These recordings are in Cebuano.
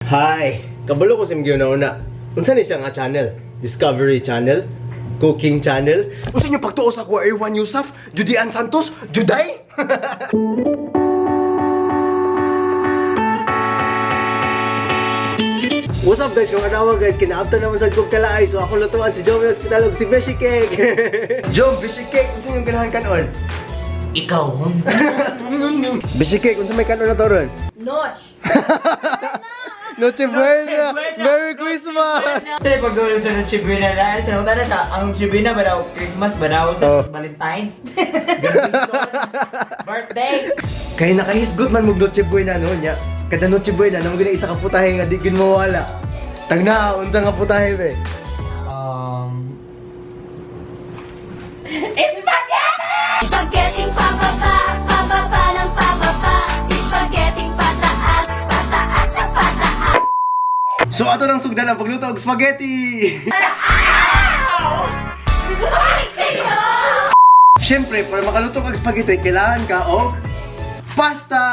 Hi! Kabalo ko sa imong una. Unsa ni siya nga channel? Discovery Channel? Cooking Channel? Unsa inyo pagtuo sa ako, Erwan Yusuf? Judy Ann Santos? Juday? What's up, guys? Kung anawa guys, kinaabta naman sa kong kalaay. So ako lutuan si Joey Hospital ug si Beshi Cake. Jom, Beshi Cake, unsa inyong ganahan kanon? Ikaw, Beshi Cake, unsa may kanon na to ron? Notch! Noche Buena! Merry Christmas! Sila pag-ulo sa Noche Buena na, siya nung sa ang Noche Buena ba daw, Christmas ba daw, sa Oh. Valentine's? Birthday! Kay nakahisgot man mog Noche Buena no nya. Kada Noche Buena namo gina isa ka putahe nga di gid mawala. Tagna unsa nga putahe be? Spaghetti! Spaghetti pababa, pababa ng pababa. Spaghetti pataas, pataas ng pataas. So ato nang sugdan ang pagluto og spaghetti. Siyempre, para makaluto kag spaghetti, kailangan ka og pasta.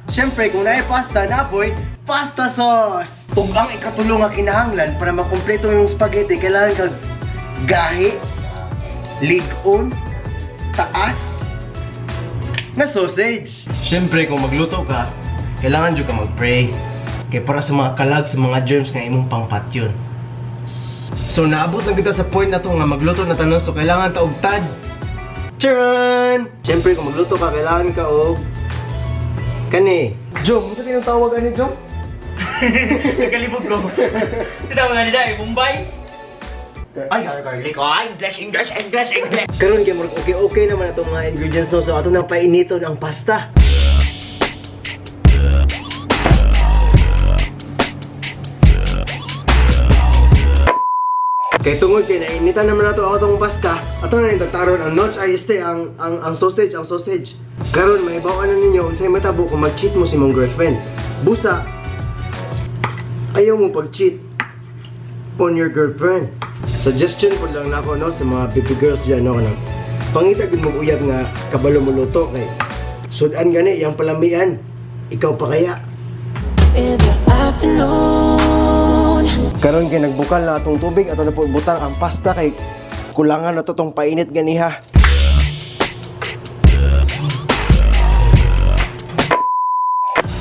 Siyempre, kung naay pasta, napoy pasta sauce. Ug ang ikatulo nga kinahanglan para makumpleto yung spaghetti, kailangan kag gahi, ligon, taas, na sausage. Siyempre, kung magluto ka, kailangan jud ka mag-pray. Kay para sa mga kalag, sa mga germs nga imong pangpatyon. So naabot na kita sa point na to nga magluto na tanon, so kailangan ta og tad. Charan! Siyempre, kung magluto ka, kailangan ka og kani. Jom, unsa tinatawag ani, Jom? Nagalibog ko. Sila mga nila eh, Mumbai. Ay, garlic. Oh, English, English, English, English. Karon kay murag okay okay naman atong mga ingredients, no. So ato nang painiton ang pasta. Kay tungod kay nainitan naman nato ang atong pasta, ato na ning tataron ang notch ay este ang sausage, ang sausage. Karon mahibaw na ninyo unsay matabo kung mag-cheat mo si mong girlfriend. Busa ayaw mo pag-cheat on your girlfriend. Suggestion po lang nako no sa mga baby girls diyan no kanang pangita gud mo uyab nga kabalo mo luto kay sudan gani yang palamian ikaw pa kaya. In the afternoon. Karon kay nagbukal na atong tubig, ato na po ibutang ang pasta kay kulangan na to tong painit ganiha.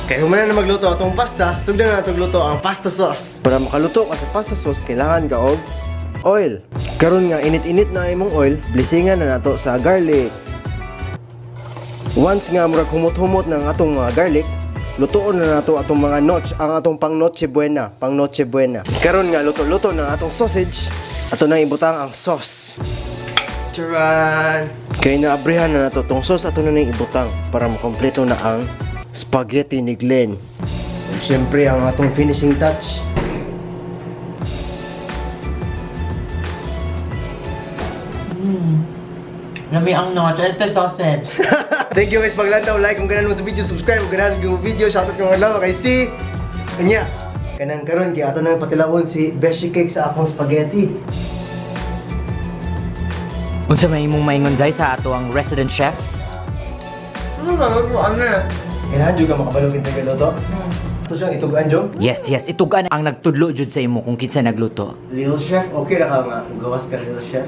Kay human na magluto atong pasta, sugdan na natong luto ang pasta sauce. Para makaluto ka sa pasta sauce, kailangan ka og oil. Karon nga init-init na imong oil, blessingan na nato sa garlic. Once nga murag humot-humot na ang atong mga garlic, lutoon na nato atong mga notch, ang atong pang Noche Buena, pang Noche Buena. Karon nga luto-luto na ang atong sausage, ato na ibutang ang sauce. Charan! Kay naabrihan na nato tong sauce, ato na ning ibutang para makompleto na ang spaghetti ni Glenn. Ug siyempre ang atong finishing touch. Lami ang notch. It's the sausage. Thank you guys paglantaw, like kung ganahan mo sa video, subscribe kung ganahan sa video, shoutout kung wala kay si Anya. Kanang karon kay ato nang patilawon si Beshi Cake sa akong spaghetti. Unsa may imong maingon jay sa ato ang resident chef? Kailangan juga makabalugin sa galuto. Ito siyang itugan, Jom. Yes. Itugan ang nagtudlo jud sa imo kung kinsa nagluto. Little Chef, okay na ka nga. Gawas ka, Little Chef.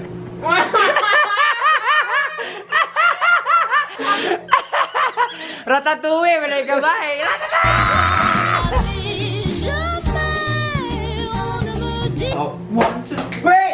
Ratatouille, wala ka ba eh? Jamais on ne me dit. One, two,